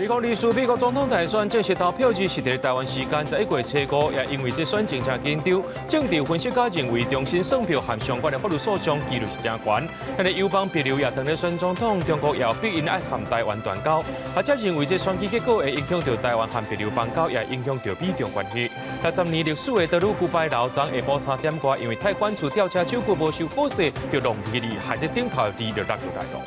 2024美國總統大選正式投票日是佇台灣時間11月初五，也因為這選情誠緊張，政治分析家認為重新算票和相關的法律訴訟幾率是誠懸。但是友邦帛琉也當咧選總統，中國也逼𪜶愛和台灣斷交，學者認為這選舉結果會影響著台灣和帛琉邦交，也影響著美中關係。60年歷史的德魯古牌樓，昨下晡3點外，因為太管處吊車手具無收好勢，就弄起去，害這頂頭的字就落落來囉。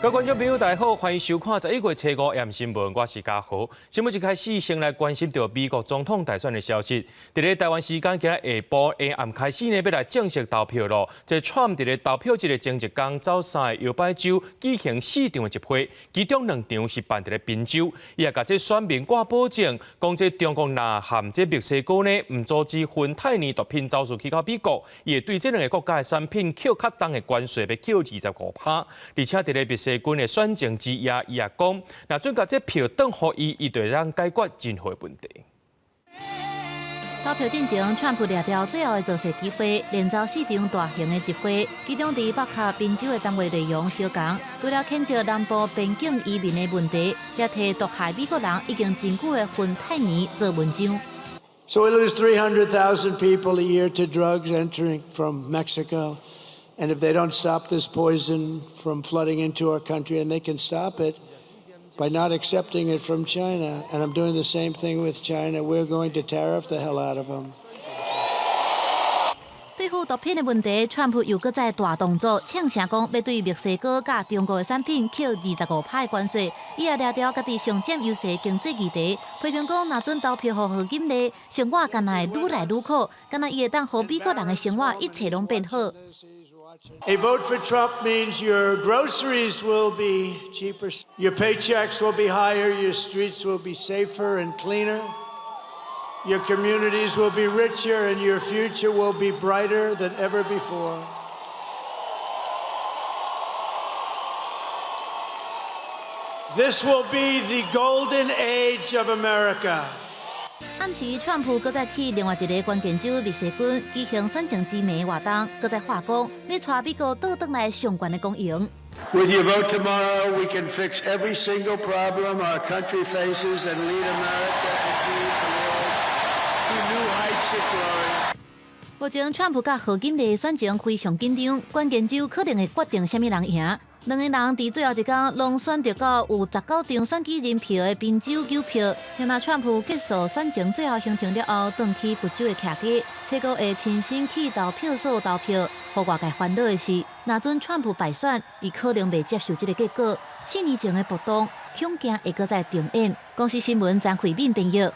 各位觀眾朋友，大家好，歡迎收看11月初五晚新聞，我是嘉豪。新聞一開始，先來關心著美國總統大選的消息。佇咧台灣時間今仔下晡下暗開始呢，欲來正式投票囉。這川普佇咧投票日的前一工，走三个搖擺州舉行四場的集會，其中兩場是辦佇咧賓州。伊也共這選民掛保證，講這中國若和這墨西哥呢，毋阻止芬太尼毒品走私去到美國，伊會對這兩个國家的產品扣較重的關稅，欲扣25%。而且佇咧墨西哥的選前之夜，伊也講，若準共這票轉予伊，伊就會當解決任何問題。投票進前，川普掠著最後的造勢機會，連走四場大型的集會，其中佇北卡賓州的單位內容相仝，除了譴責南部邊境移民的問題，也提毒害美國人已經真久的芬太尼做文章。 So we lose 300,000 people a year to drugs entering from Mexico. And if they don't stop this poison from flooding into our country, and they can stop it by not accepting it from China, and I'm doing the same thing with China, we're going to tariff the hell out of them. 對付毒品的問題，川普又閣再大動作，嗆聲講欲對墨西哥佮中國的產品扣25%的關稅。伊也掠著家己上佔優勢經濟議題，批評講若準投票予賀錦麗，生活敢若會愈來愈苦，敢若伊會當予美國人的生活一切攏變好。 A vote for Trump means your groceries will be cheaper, your paychecks will be higher, your streets will be safer and cleaner, your communities will be richer, and your future will be brighter than ever before. This will be the golden age of America. 暗時，川普閣再去另外一个關鍵州密西根舉行選前之暝活動，閣再話講欲帶美國倒轉來上懸的光榮。 With your vote tomorrow, we can fix every single problem our country faces and lead America and the world to new heights of glory. 目前，川普佮賀錦麗選情非常緊張，關鍵州可能會決定啥物人贏。兩个人佇最後一工攏選著到有19張選舉人票的賓州糾票。若川普結束選前最後行程了後，轉去佛州的徛家，初五會親身去投票所投票。予外界煩惱的是，若準川普敗選，伊可能袂接受這个結果。4年前的暴動，恐驚會閣再重演。公視新聞張惠敏編譯。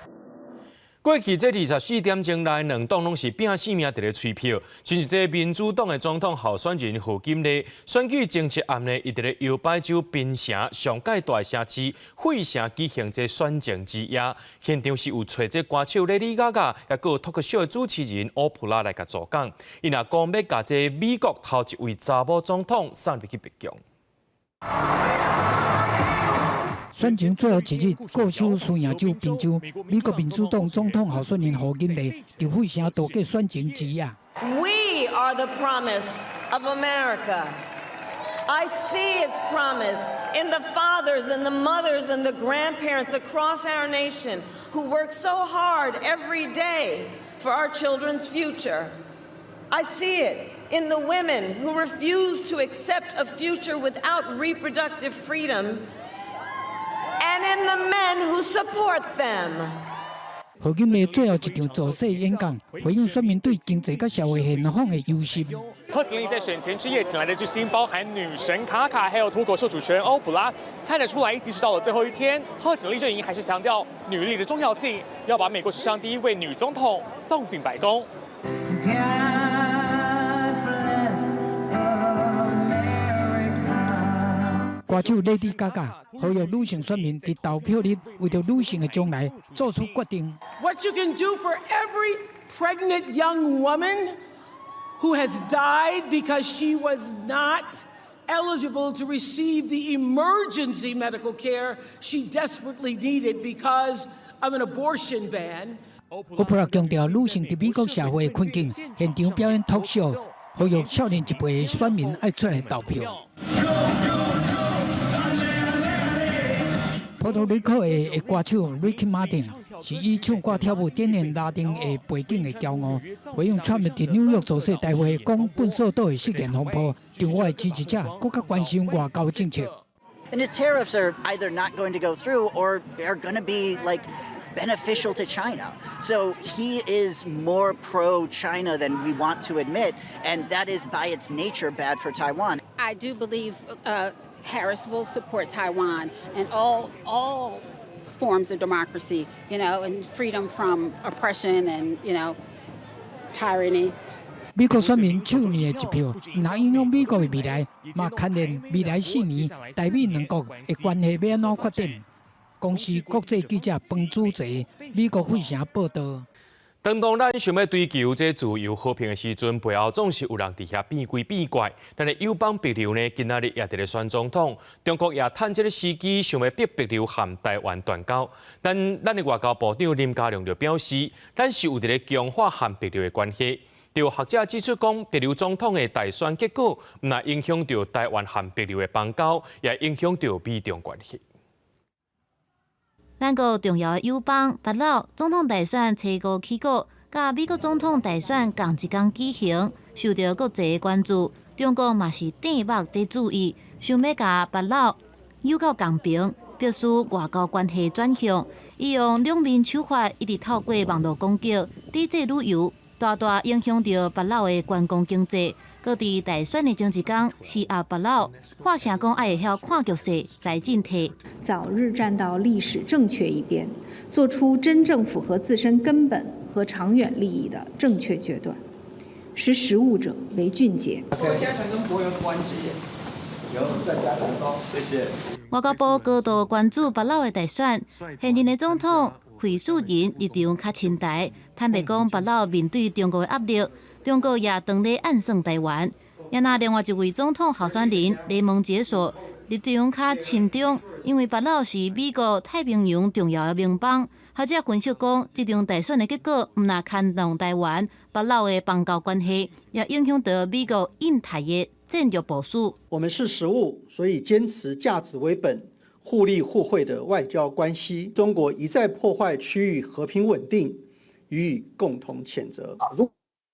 過去這24點鐘內，兩黨攏是拼性命佇咧催票。親像這民主黨的總統候選人賀錦麗，選舉前一暗呢，伊佇咧搖擺州賓城上蓋大的城市費城舉行這選前之夜，現場是有揣這歌手 Lady Gaga，也閣有脫口秀的主持人歐普拉來共助講。伊若講欲共這美國頭一位查某總統送入去白宮。選前最後一日，固守輸贏州賓州，美國民主黨總統候選人賀錦麗佇費城度過選前之夜。 We are the promise of America. I see its promise in the fathers and the mothers and the grandparents across our nation who work so hard every day for our children's future. I see it in the women who refuse to accept a future without reproductive freedom and in the men who support them. 賀錦麗最後一場造勢演講，回應選民對經濟佮社會現況的憂心。賀錦麗在選前之夜請來的巨星，包含女神卡卡，還有脫口秀主持人歐普拉。看得出來，即使到了最後一天，賀錦麗陣營還是強調女力的重要性，要把美國史上第一位女總統送進白宮。 God bless America. 歌手 Lady Gaga 呼籲女性選民佇投票日為著女性的將來做出決定。 What you can do for every pregnant young woman who has died because she was not eligible to receive the emergency medical care she desperately needed because of an abortion ban. 歐普拉強調女性佇美國社會的困境，現場表演脫口秀，呼籲少年一輩的選民愛出來投票。 Go, go. 波多黎各的歌手 Ricky Martin 是以唱歌跳舞展現拉丁裔背景的驕傲。回應川普佇紐約造勢大會講糞掃島的失言風波，讓我的支持者閣較關心外交政策。 And his tariffs are either not going to go through or are going to be like beneficial to China. So he is more pro China than we want to admit, and that is by its nature bad for Taiwan. I do believe Harris will support Taiwan and all forms of democracy, and freedom from oppression and tyranny. 美國選民手年的一票，毋但影響美國的未來，嘛牽連未來4年台美兩國的關係欲按怎發展。公視國際記者彭祖澤，美國費城報導。當當咱想欲追求這自由和平的時陣，背後總是有人佇遐變鬼變怪。咱的友邦帛琉呢，今仔日也佇咧選總統，中國也趁這个時機，想欲逼帛琉和台灣斷交。但咱的外交部長林佳龍就表示，咱是有佇咧強化和帛琉的關係。有學者指出講，帛琉總統的大選結果，毋但影響著台灣和帛琉的邦交，也影響著美中關係。咱國重要的友邦帛琉總統大選初五起鼓，佮美國總統大選仝一工舉行，受著國際的關注。中國嘛是瞪目佇注意，想欲共帛琉友好共平，迫使外交關係轉向。伊用兩面手法，一直透過網路攻擊、抵制旅遊，大大影響著帛琉的觀光經濟。閣佇大選的前一工，施壓帛琉，喊聲講愛會曉看局勢，知進退，早日站到歷史正確一邊，做出真正符合自身根本和長遠利益的正確決斷，識時務者為俊傑。加強跟帛琉的關係。有再加強哦，謝謝。外交部高度關注帛琉的大選，現任的總統惠恕仁立場較親台，坦白講，帛琉面對中國的壓力，中國也當咧暗算台灣。也若另外一位總統候選人雷蒙解說，立場較親中，因為帛琉是美國太平洋重要的盟邦。學者分析講，這場大選的結果，毋但牽動台灣、帛琉的邦交關係，也影響著美國印太的戰略部署。我們識時務，所以堅持價值為本、互利互惠的外交關係。中國一再破壞區域和平穩定，予以共同譴責。啊，如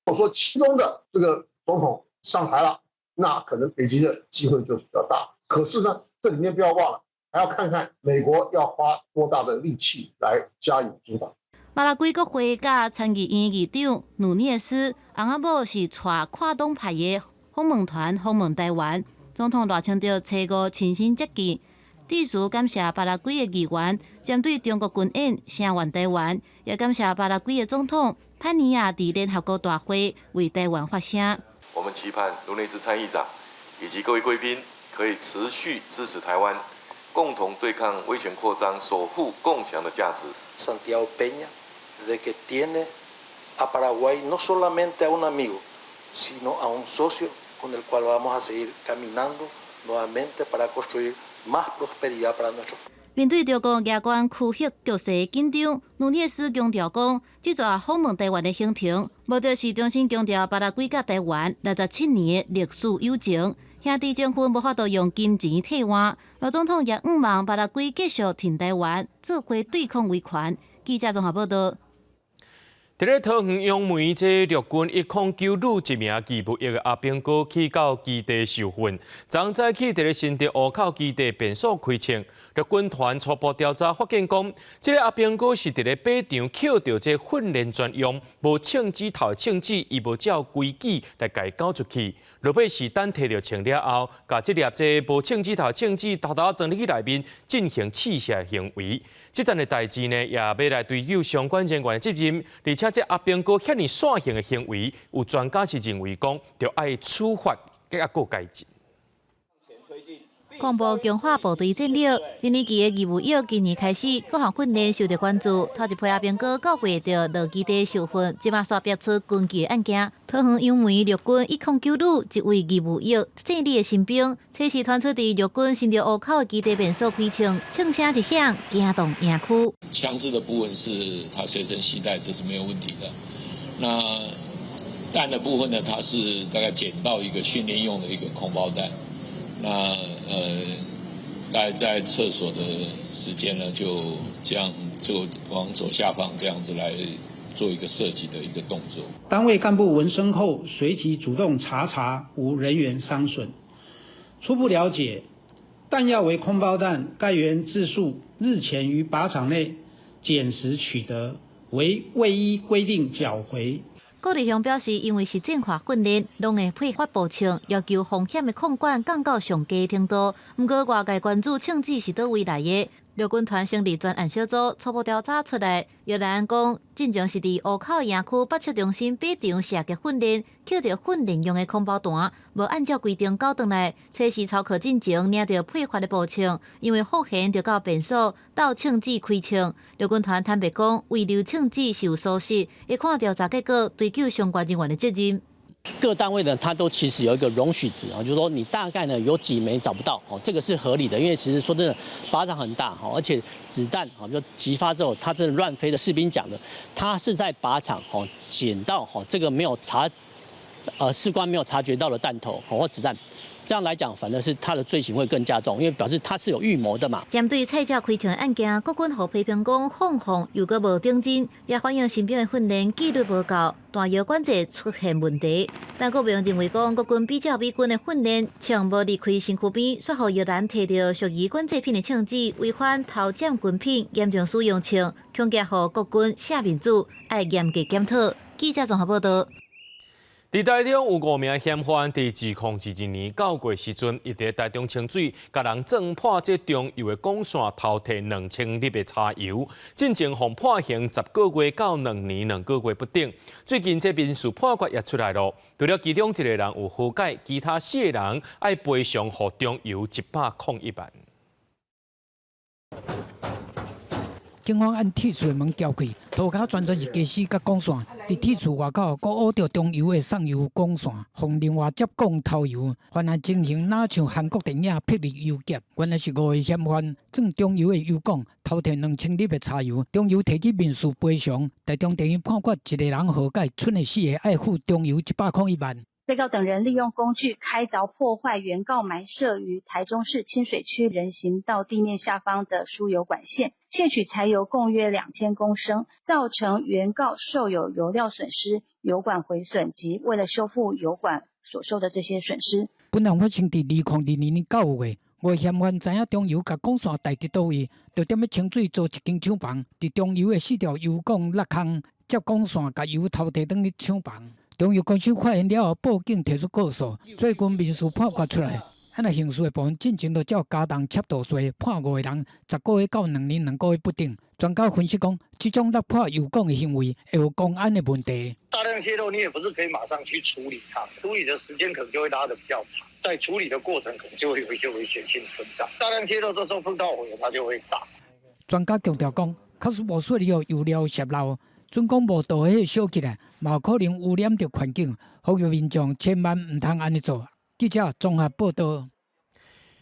果說親中的這個總統上台了，那可能北京的機會就比較大。可是呢，這裡面不要忘了，還要看看美國要花多大的力氣來加以阻擋。巴拉圭國會佮參議院議長努涅斯，翁仔某是帶跨黨派的訪問團訪問台灣。總統賴清德初五親身接見，致辭感謝巴拉圭的議員針對中國軍演聲援台灣，也感謝巴拉圭的總統潘尼亞佇聯合國大會為台灣發聲。我們期盼努內斯參議長以及各位貴賓可以持續支持台灣，共同對抗威權擴張，守護共享的價值。 Santiago Peña de que tiene a Paraguay no solamente a un amigo, sino a un socio con el cual vamos a seguir caminando nuevamente para construir más prosperidad para nuestro 面對中國舉軍區域局勢緊張，努涅斯強調講，這逝訪問台灣的行程，目的是重新強調巴拉圭佮台灣67年的歷史友情。兄弟情分無法度用金錢替換。賴總統也向望巴拉圭繼續挺台灣，做伙對抗威權。記者綜合報導。佇咧桃園楊梅，這陸軍109旅一名義務役的阿兵哥去到基地受訓，昨早起佇咧新竹湖口基地便所開槍。陸軍團初步調查發現講，這个阿兵哥是佇咧靶場抾著這訓練專用無槍支頭的槍支，伊無照規矩來共伊繳出去。落尾是等提著槍了後，共這粒這無槍支頭槍支偷偷裝入去內面進行試射行為。這層的代誌呢，也欲來追究相關人員的責任。而且這阿兵哥遐爾散行的行為，有專家是認為講，著愛處罰，閣閣改進。公布強化部隊戰力，一年級的義務役今年開始各項訓練受著關注。頭一批阿兵哥九月就落基地受訓，這馬煞爆出軍紀案件。桃園楊梅陸軍109旅一位義務役姓李的新兵，測試傳出佇陸軍新竹湖口的基地便所開槍，槍聲一響，驚動營區。槍支的部分是他隨身攜帶，這是沒有問題的。那彈的部分呢？他是大概撿到一個訓練用的一個空包彈。那大概在廁所的時間呢，就這樣就往左下方這樣子來做一個射擊的一個動作。單位幹部聞聲後，隨即主動查查無人員傷損。初步了解，彈藥為空包彈，該員自述日前於靶場內撿拾取得，為未依規定繳回。郭立雄表示，因為實戰化訓練，攏會配發步槍，要求風險的控管降到上低程度。毋過外界關注槍支是佗位來的。陸軍團成立專案小組初步調查出來，玉蘭講，進前是佇湖口營區北測中心靶場射擊訓練，抾著訓練用的空包彈，無按照規定繳轉來，測試操課進前領著配發的步槍，因為復現就到便所鬥槍支開槍。陸軍團坦白講，遺留槍支是有疏失，會看調查結果追究相關人員的責任。各單位呢，它都其實有一個容許值啊，就是說你大概呢有幾枚找不到哦，這個是合理的，因為其實說真的，靶場很大哈，而且子彈啊就擊發之後，它這亂飛的士兵講的，他是在靶場哦撿到哦這個沒有查，士官沒有察覺到的彈頭或子彈。這樣來講，反而是他的罪行會更加重，因為表示他是有預謀的嘛。針對蔡照開槍案件，國軍予批評講放放又閣無認真，也反映新兵的訓練紀律無夠，彈藥管制出現問題。但國民認為講，國軍比照美軍的訓練，槍無離開身軀邊，煞予玉蘭提著屬於管制品的槍支，違反偷佔軍品、嚴重使用槍，恐驚予國軍卸面子，愛嚴格檢討。記者綜合報道。佇台中有五名嫌犯，佇2022年9月時陣，伊佇台中清水，共人撞破這中油的管線，偷提2000粒的柴油，進前予判刑10個月到2年2個月不等。最近這民事判決也出來囉，除了其中一個人有和解，其他四個人愛賠償予中油101萬。警方按鐵厝的門撬開，塗跤全全是家私佮管線。佇鐵厝外口，閣挖著中油的送油管線，予另外接管偷油。犯案情形若像韓國電影《霹靂遊俠》，原來是五個嫌犯鑽中油的油管，偷提2000粒的柴油。中油提起民事賠償，台中地院判決一個人和解，賰的四個愛付中油101萬。被告等人利用工具開鑿破壞原告埋設於台中市清水區人行道地面下方的輸油管線，竊取柴油共約2000公升，造成原告受有油料損失、油管毀損及為了修復油管所受的這些損失。本案發生佇2022年9月，五個嫌犯知影中油共管線代佇佗位，就踮咧清水租一間廠房，佇中油的四條油管落空，接管線共油偷提轉去廠房。中油公司發現了後，報警提出告訴。最近民事判決出來，啊若刑事的部分進前就照加重竊盜罪判五個人10個月到2年2個月不等。專家分析講，這種落破油管的行為會有公安的問題。大量洩漏，你也不是可以馬上去處理它，處理的時間可能就會拉得比較長，在處理的過程可能就會有一些危險性存在。大量洩漏這時候碰到火源，它就會炸。專家強調講，確實無說你予油料洩漏。準講無倒彼個燒起來，嘛有可能污染著環境，呼籲民眾千萬毋通按呢做。記者綜合報道。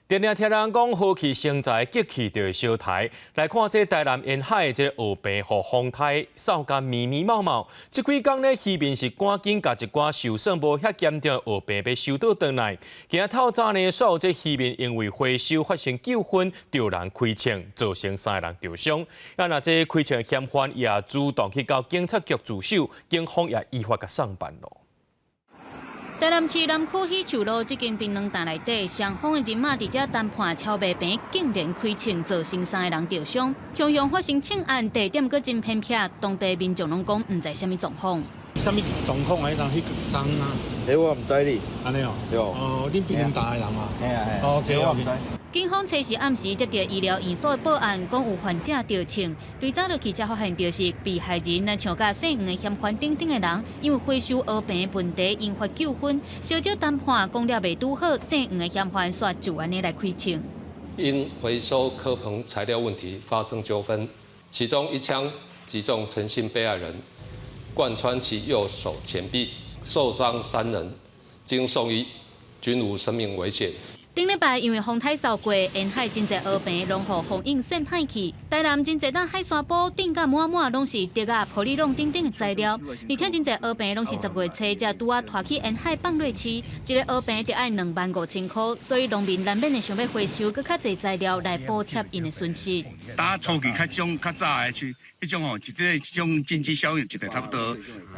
定定聽人講，好氣生財，激氣就會相刣。來看這台南沿海的這個河邊，予風颱掃甲密密茂茂。這幾工呢，漁民是趕緊共一寡受損無遐嚴重的蚵棚欲收倒轉來。今仔透早呢，煞有這漁民因為回收發生糾紛，著人開槍，造成三個人著傷。啊，若這開槍嫌犯也主動去到警察局自首，警方也依法共送辦囉。台南市南區喜樹路這間檳榔店內底，雙方的人馬佇遮談判超賣棚，竟然開槍，造成三個人著傷。強強發生槍案，地點閣真偏僻，當地民眾攏講毋知啥物狀況。啥物狀況啊？彼當彼昨啊？欸，我毋知哩。按呢哦。對。哦，恁檳榔店的人嘛？嘿啊嘿。 OK OK。警方初時暗時接到醫療院所的報案，講有患者著槍。追查落去才發現，就是被害人若像佮姓黃的嫌犯等等的人，因為回收蚵棚問題引發糾紛，小少談判講了袂拄好，姓黃的嫌犯煞就按呢來開槍。因回收蚵棚材料問題發生糾紛，其中一槍擊中陳姓被害人，貫穿其右手前臂，受傷三人，經送醫均無生命危險。頂禮拜因為風颱掃過，沿海真濟烏棚攏予風湧扇歹去。台南真濟棟海山埔頂甲滿滿攏是竹仔、玻璃籠等等的材料，而且真濟烏棚攏是10月初才拄仔拖去沿海放落市，一个烏棚著愛25,000箍，所以農民難免會想欲回收閣較濟材料來補貼𪜶的損失。打初期較種較早的是，彼種吼，一個這種經濟效益，一個差不多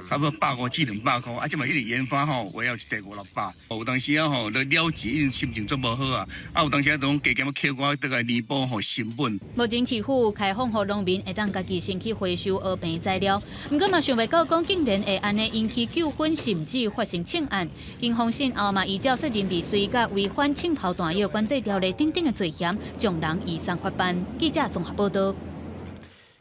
150至200箍，啊，這馬一直研發吼，為了一塊五六百。有當時啊吼，都了錢，因為心情足無好啊，啊有當時啊，都加減仔扣我倒來彌補吼成本。目前市府開放予農民會當家己先去回收烏棚材料，毋過嘛想袂到講竟然會按呢引起糾紛，甚至發生槍案。警方訊後嘛依照殺人未遂佮違反槍炮彈藥管制條例等等的罪嫌，將人移送法辦。記者綜合報導。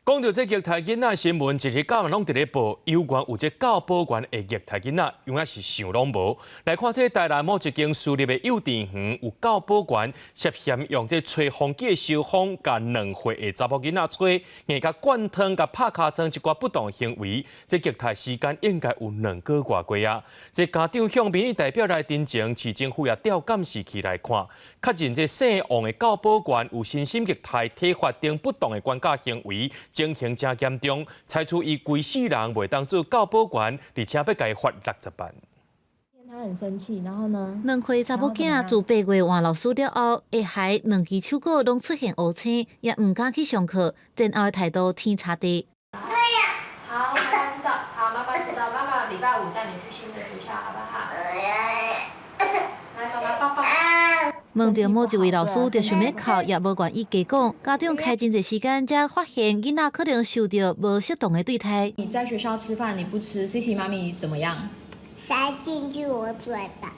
講著這虐待囡仔新聞，一日到晚攏佇咧報，猶原有這教保員會虐待囡仔，有影是想攏無。來看這台南某一間私立的幼稚園，有教保員涉嫌用這吹風機的燒風，共2歲的查某囡仔吹，硬共灌湯、共拍尻川，這寡不當行為，這虐待時間應該有2個月過啊。這家長向民意代表來陳情，市政府也調監視器來看，確認這姓王的教保員有身心虐待、體罰等不當的管教行為。情形誠嚴重，裁處伊規世人袂當做教保員，而且欲共伊罰60萬。他很生氣，然後呢？2歲查某囝自8月換老師了後，下頦兩支手骨攏出現烏青，也毋敢去上課，前後的態度天差地。好，媽媽知道，好，媽媽知道，媽媽禮拜五帶你去新的學校，好不好？來，媽媽抱抱。問著某一位老師，就想欲哭，也無願意加講。家長開真濟時間，才發現囡仔可能受著無適當的對待。你在學校吃飯你不吃，Cici 媽咪怎麼樣？塞進去我嘴巴。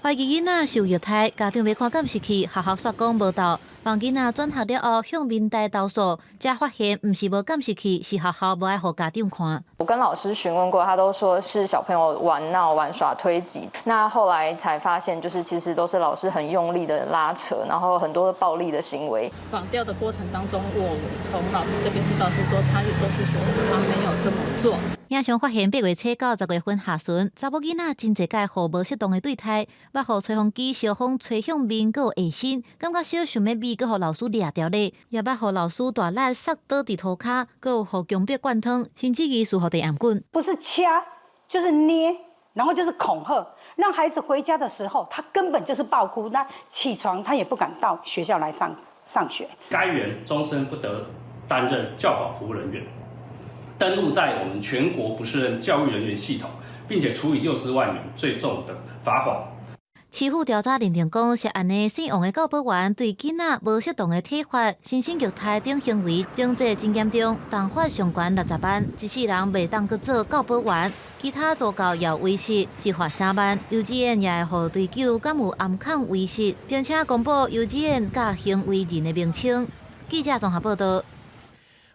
懷疑囡仔受虐待，家長欲看監視器，學校煞講無到。幫囡仔轉學了後，向民代投訴，才發現毋是無監視器，是學校無愛予家長看。我跟老師詢問過，他都說是小朋友玩鬧、玩耍、推擠。那後來才發現，就是其實都是老師很用力的拉扯，然後很多的暴力的行為。訪調的過程當中，我從老師這邊知道是說，他也都是說他沒有這麼做。影像發現8月初到10月份下旬，查某囡仔真濟擺予無適當的對待，捌予吹風機燒風吹向面閣下身，感覺小想欲覕，閣予老師掠著咧，也捌予老師大力捒倒佇塗跤，閣有予牆壁灌湯，甚至於施予電頷棍。不是掐，就是捏，然後就是恐嚇，讓孩子回家的時候，他根本就是爆哭，那起床他也不敢到學校來上學。該員終身不得擔任教保服務人員。登錄在我們全國不適任教育人員系統，並且處以60萬元最重的罰款。市府調查認定講，涉案的姓王的教保員對囡仔無適當的體罰、身心虐待等行為，情節真嚴重，重罰上懸60萬，一世人袂當閣做教保員。其他助教也違失，是罰3萬。幼稚園也會予追究，敢有暗崁違失，並且公布幼稚園佮行為人的名稱。記者綜合報導。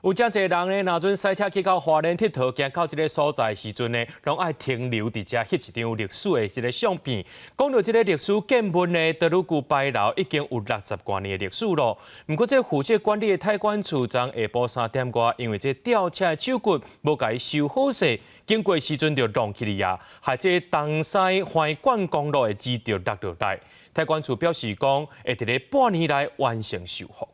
有誠濟人呢，若陣駛車去到花蓮𨑨迌，行到這个所在時陣呢，攏愛停留佇遮翕一張歷史的這个相片。講著這个歷史建物呢，德魯固牌樓已經有60外年的歷史咯。毋過，這負責管理的太管處昨下晡3點外，因為這吊車的手骨無共伊修好勢，經過時陣就弄去哩啊，害這東西橫貫公路的支柱落落來。太管處表示講，會佇咧半年內完成修復。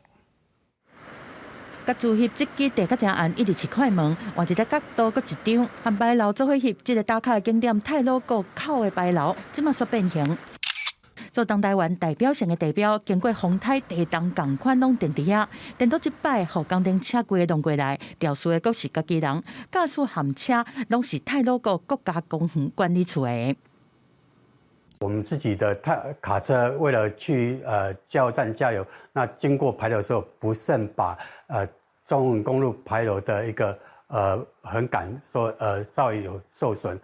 共自翕這支地較正暗，一直是快門，換一个角度閣一張，和牌樓做伙翕，這个打卡的景點太魯閣口的牌樓，這馬煞變形。做東台灣代表性的地標，經過風颱地動仝款攏定佇遐，顛倒這擺予工程車規个弄過來，肇事的閣是家己人，駕駛和車攏是太魯閣國家公園管理處的。我們自己的卡車為了去加油站加油，那經過牌樓的時候，不慎把中橫公路牌樓的一個橫桿說稍微有受損。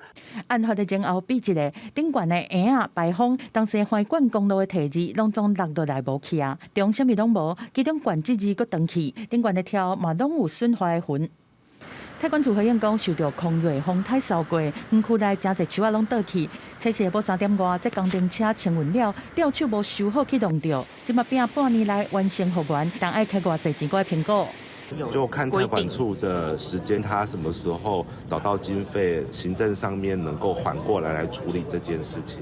案發的前後比一下，頂懸的嬰仔牌坊，當時橫貫公路的題字攏總落落來無去啊，中啥物攏無，其中懸這字閣斷去，頂懸的柱嘛攏有損壞的痕。太管處回應講，受著狂熱風颱掃過，園區內誠濟樹仔攏倒去。初四下晡3點外，這工程車清運了，吊手無修好去弄著，這馬拼半年內完成復原，但愛開偌濟錢過來評估。就看太管處的時間，他什麼時候找到經費，行政上面能夠緩過來來處理這件事情。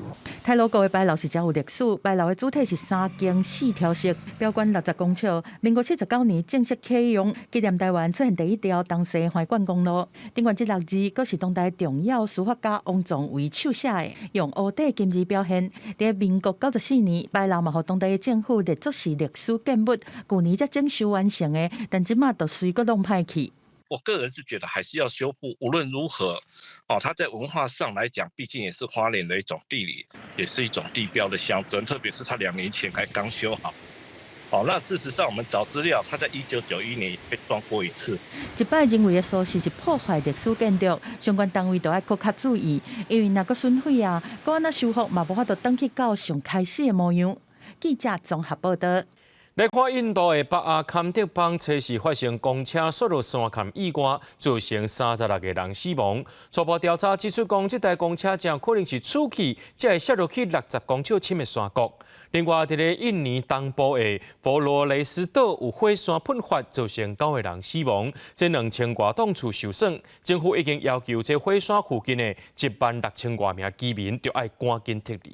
太魯閣的牌樓是誠有歷史，牌樓的主體是三間四柱式，標懸60公尺。民國79年正式啟用，紀念台灣出現第一條東西橫貫公路。頂懸這六字，閣是當代重要書法家王壯為手寫的，用烏底金字表現。佇民國94年，牌樓嘛予當地的政府列作是歷史建物，舊年才整修完成的，但這馬就隨閣弄歹去。我個人是覺得還是要修復，無論如何，哦，它在文化上來講，畢竟也是花蓮的一種地理，也是一種地標的象徵。特別是它2年前還剛修好，哦，那事實上我們找資料，它在1991年被撞過一次。這擺人為的疏失是破壞歷史建築，相關單位都愛閣較注意，因為若閣損毀啊，閣按怎修復嘛無法度轉去到上開始的模樣。記者綜合報道。來看印度的北阿坎德邦，初四發生公車摔落山崁意外，造成36個人死亡。初步調查指出，講這台公車誠可能是出去，才會摔落去60公尺深的山谷。另外，佇咧印尼東部的佛羅雷斯島有火山噴發，造成九個人死亡，這2000外棟厝受損。政府已經要求這火山附近的1萬6千外名居民，著愛趕緊撤離。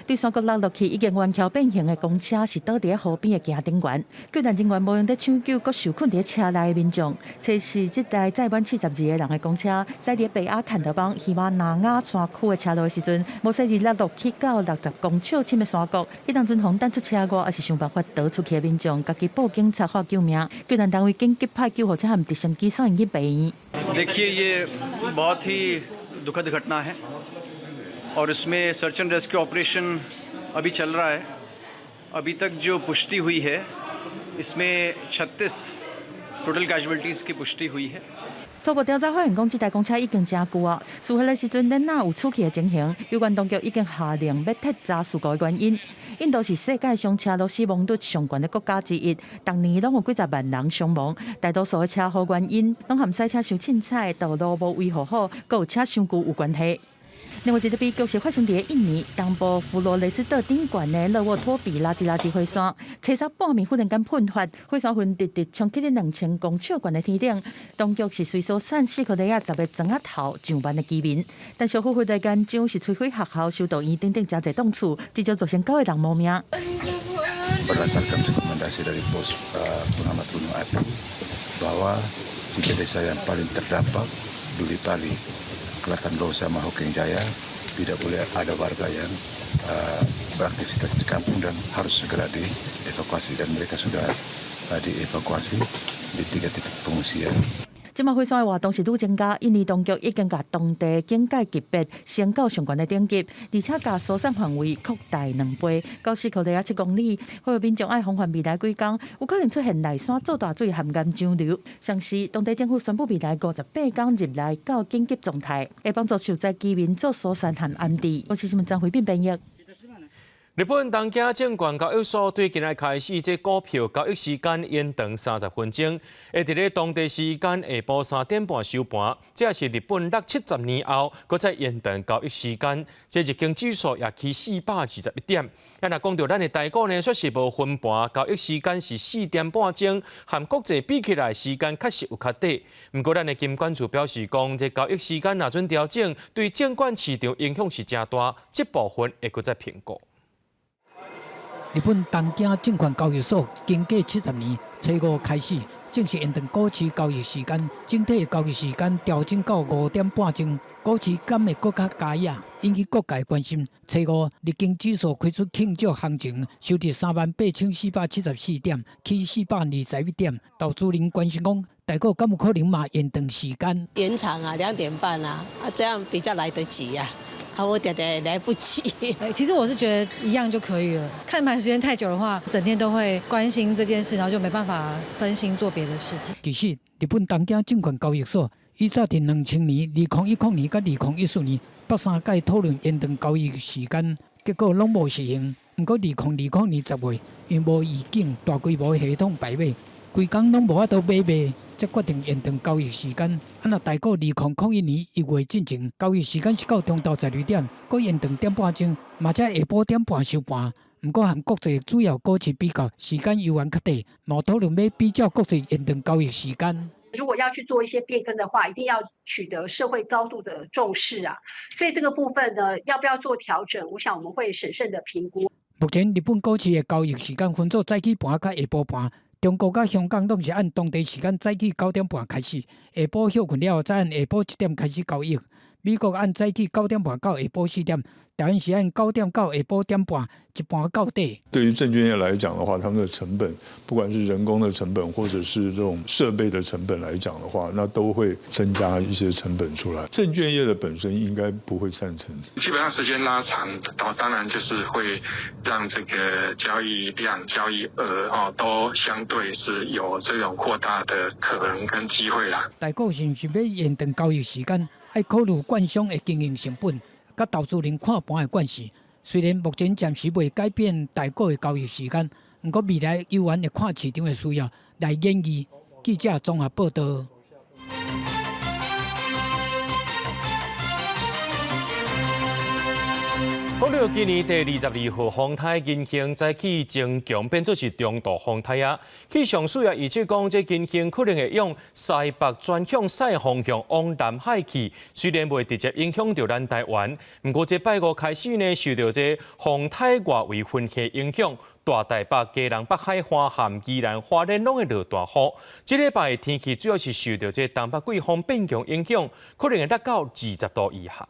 對山谷落落去已經彎曲變形的公車是倒佇咧河邊的行頂懸，救援人員無閒咧搶救，閣受困佇咧車內的民眾。測試這台載滿72個人的公車，駛佇北阿坎德邦喜馬拉雅山區的車路的時陣，無細膩落落去到60公尺深的山谷。彼當陣予彈出車外，抑是想辦法逃出去的民眾，家己報警察喊救命。救援單位緊急派救護車和直升機送𪜶去病院。 देखिए ये बहुत ही दुखद घटना है और इसमें search and rescue operation अभी चल रहा है। अभी तक जो पुष्टि हुई है, इसमें 36 टोटल कैजुअल्टीज़ की पुष्टि हुई है。初步調查發現，講這台公車已經誠舊啊。事發的時陣，囡仔有出去的情形，有關當局已經下令欲徹查事故的原因。印度是世界上車路死亡率上懸的國家之一，逐年攏有幾十萬人傷亡。大多數的車禍原因，攏和賽車傷凊彩、道路無維護好，閣有車傷舊有關係。另外一個悲劇是發生佇印尼東部佛羅雷斯島頂懸的勒沃托比拉吉拉吉火山，初三半暝忽然間噴發，火山雲直直衝起咧2000公尺懸的天頂。當局是隨疏散四個里亞10個莊仔頭上萬的居民，但燒呼呼的岩漿是摧毀學校、修道院等等誠濟棟厝，至少造成九個人無命。 Berdasarkan rekomendasi dari pos pengamat gunung api bahwa tiga desa yang paling terdampak, Dulipali, Kelatan Louh sama Hokeng Jaya, tidak boleh ada warga yang beraktivitas di kampung dan harus segera dievakuasi dan mereka sudah dievakuasi di tiga titik pengungsian. 這馬火山的活動是愈增加，印尼當局已經共當地警戒級別升到上懸的等級，而且共疏散範圍擴大2倍，到四公里仔7公里。呼籲民眾愛防範未來幾工有可能出現內山做大水和岩漿流。同時，當地政府宣布未來58工入來到緊急狀態，會幫助受災居民做疏散和安置。公視新聞張惠斌編譯。日本東京證券交易所對今仔開始，這股票交易時間延長30分鐘，會佇咧當地時間下晡3點半收盤。這也是日本六七十年後，閣再延長交易時間。這日經指數也起421點。啊，若講著咱的台股呢，煞是無分盤，交易時間是4點半鐘，和國際比起來，時間確實有較短。毋過，咱的金管處表示講，這交易時間若準調整，對證券市場影響是誠大，這部分會閣再評估。日本東京證券交易所經過70年，初五開始正式延長股市交易時間，整體交易時間調整到5點半鐘。股市敢會閣較加壓，引起各界關心。初五，日經指數開出慶祝行情，收佇38,474點，起421點。投資人關心講，台股敢有可能嘛延長時間？延長啊，2點半啊，啊，這樣比較來得及啊。啊，我覺得來不及。其實我是覺得一樣就可以了。看盤時間太久的話，整天都會關心這件事，然後就沒辦法分心做別的事情。其實，日本東京證券交易所以早佇2000年、2010年佮2014年，捌三擺討論延長交易時間，結果攏無實行。毋過2020年10月，因無預警大規模系統敗尾，規工攏無法度買賣，才決定延長交易時間。啊，若台股2001年1月進前，交易時間是到中晝12點，閣延長點半鐘，嘛才下晡點半收盤。毋過和國際主要股市比較，時間猶原較短，嘛討論欲比照國際延長交易時間。如果要去做一些變更的話，一定要取得社會高度的重視啊。所以這個部分呢，要不要做調整？我想我們會審慎的評估。目前日本股市的交易時間分做早起盤佮下晡盤，中國佮香港攏是按當地時間早起9點半開始，下晡歇睏了後再按下晡7點開始交易。美國按早起9點半到下晡4點，台灣是按9點到下晡點半，一盤到底。對於證券業來講的話，他們的成本，不管是人工的成本，或者是這種設備的成本來講的話，那都會增加一些成本出來。證券業的本身應該不會贊成。基本上時間拉長，當然就是會讓這個交易量、交易額哦，都相對是有這種擴大的可能跟機會啦。台股是毋是欲延長交易時間？愛考慮券商的經營成本，佮投資人看盤的慣勢。雖然目前暫時未改變台股的交易時間，毋過未來猶原會看市場的需要來研議。記者綜合報道。講到今年第22號風颱銀杏早起增強，變做是中度風颱啊。氣象署也預測講，這銀杏可能會用西北轉向西方向往南海去，雖然袂直接影響著咱台灣，毋過這拜五開始呢，受著這風颱外圍雲系影響，大台北、基隆北海岸和宜蘭花蓮攏會落大雨。這禮拜的天氣主要是受著這東北季風變強影響，可能會達到20度以下。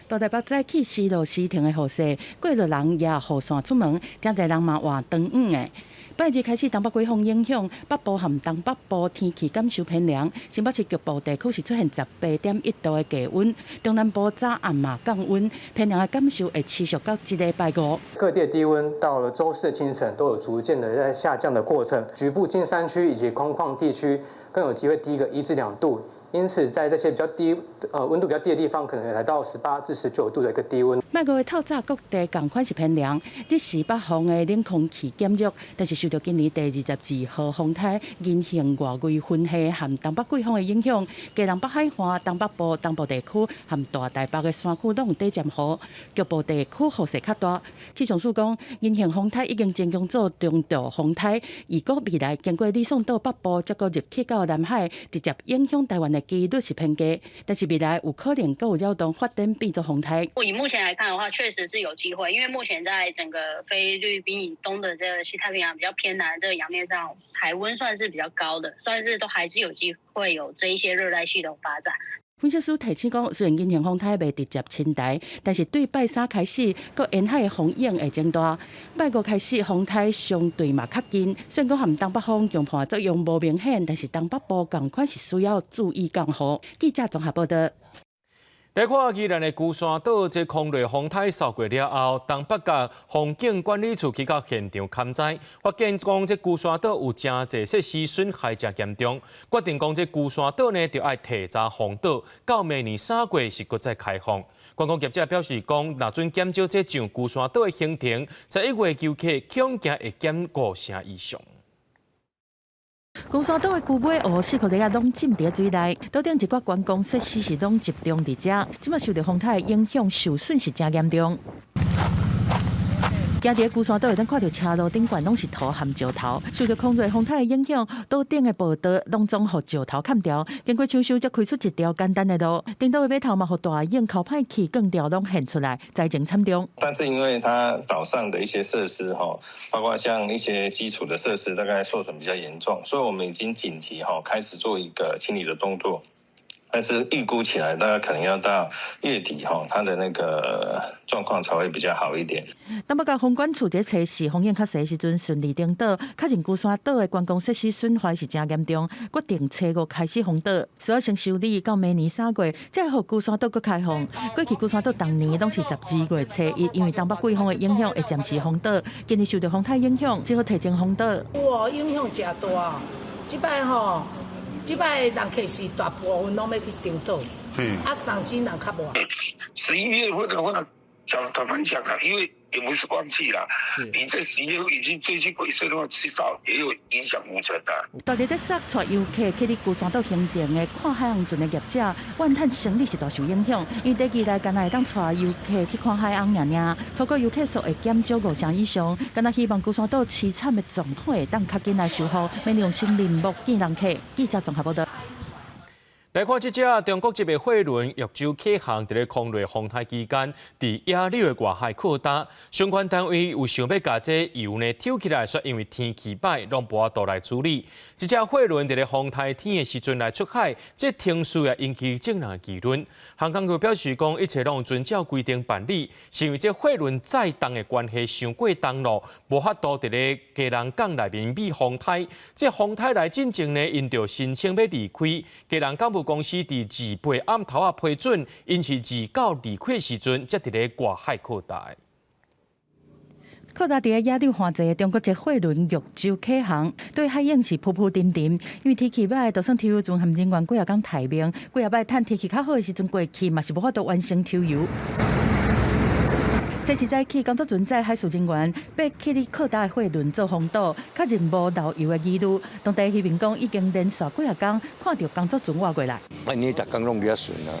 大台北早起時落時停的雨勢，過路人也雨傘出門，誠濟人嘛換長雨的。拜日開始，東北季風影響北部和東北部天氣感受偏涼，新北市局部地區是出現18.1度的低溫，中南部早暗嘛降溫，偏涼的感受會持續到這禮拜五。各地的低溫到了週四的清晨都有逐漸的在下降的過程，局部近山區以及空曠地區更有機會低個1至2度。因此，在這些比較低、溫度比較低的地方，可能來到18至19度的一個低溫。拜五的透早各地仝款是偏涼，日時北方的冷空氣減弱，但是受著今年第22號風颱銀杏外圍雲系和東北季風的影響，基隆北海岸、東北部、東部地區和大台北的山區攏有短暫雨，局部地區雨勢較大。氣象署講，銀杏風颱已經增強做中度風颱，預估未來經過呂宋島北部，再閣入去到南海，直接影響台灣的機率是偏低，但是未來有可能閣有擾動發展變做風颱。以目前來看的話，確實是有機會，因為目前在整個菲律賓以東的這個西太平洋比較偏南這個洋面上，海溫算是比較高的，算是都還是有機會有這一些熱帶系統發展。分析師提醒講，雖然銀杏風颱袂直接侵台，但是對拜三開始，閣沿海的風湧會增大。拜五開始，風颱相對嘛較近，雖然講和東北風強迫作用無明顯，但是東北部仝款是需要注意降雨。記者綜合報道。來看宜蘭的龜山島，這空雷風颱掃過了後，東北角風景管理處去到現場勘災，發現講這龜山島有誠濟設施損害誠嚴重，決定講這龜山島呢，著愛提早封島，到明年3月是閣再開放。觀光業者表示講，若準減少這上龜山島的行程，11月遊客恐驚會減5成以上。龜山島的龜尾湖四箍里仔攏浸佇水內，島頂一寡觀光設施是攏集中佇遮，這馬受著風颱影響，受損是誠嚴重。行佇龜山島會當看著車路頂懸攏是土和石頭，受著空瑞風颱的影響，島頂的步道攏總予石頭崁掉。經過搶修，才開出一條簡單的路。頂島的碼頭嘛，予大湧溝歹去，斷掉攏現出來，災情慘重。但是因為它島上的一些設施，包括像一些基礎的設施，大概受損比較嚴重，所以我們已經緊急開始做一個清理的動作。但是預估起來，大概可能要到月底吼，它的那個狀況才會比較好一點。東北角風管處佇測試風湧較細時陣順利登島，確認龜山島的觀光設施損壞是誠嚴重，決定初五開始封島，需要先修理到明年3月，才會予龜山島閣開放。過去龜山島逐年攏是12月初一，因為東北季風的影響會暫時封島。今年受著風颱影響，只好提前封島。哇，影響誠大，這擺吼。這擺人客是大部分攏欲去長島，啊，送錢人較無。11月份的話，講坦白講啊，因為也不是旺季啦。你這11月已經最近回升的話，至少也有影響5成的。大力咧塞帶遊客去佇龜山島興田的看海翁船的業者，怨嘆生意是大受影響，因為短期內干焦會當帶遊客去看海翁爾爾，初估遊客數會減少5成以上。干焦希望龜山島淒慘的狀況會當較緊來修復，免用新面目見人客。記者綜合報道。來看這隻中國籍的貨輪玉州啟航，佇咧空類風台期間，佇野柳的外海擴大。相關單位有想欲共這油呢抽起來，卻因為天氣䆀，攏無法度來處理。這隻貨輪佇咧風颱天的時陣來出海，這程序也引起眾人的議論。航港局表示講，一切攏遵照規定辦理，是因為這貨輪載重的關係傷過重咯，無法度佇咧基隆港內面避風颱。這風颱來進前呢，𪜶就申請欲離開基隆港務公司佇28暗頭仔批准，𪜶是29離開的時陣，才佇咧外海擴大。擴大佇咧野柳旱濟的中國籍貨輪玉州啟航，對海湧是浮浮沉沉。因為天氣䆀，就算抽油船和人員幾仔工待命，幾仔擺趁天氣較好的時陣過去，嘛是無法度完成抽油。這是早起工作船載海事人員，欲去佇擴大的貨輪做封堵，確認無漏油的疑慮。當地漁民講，已經連續幾仔工看著工作船倚過來。啊，你逐工攏佇遐巡啊？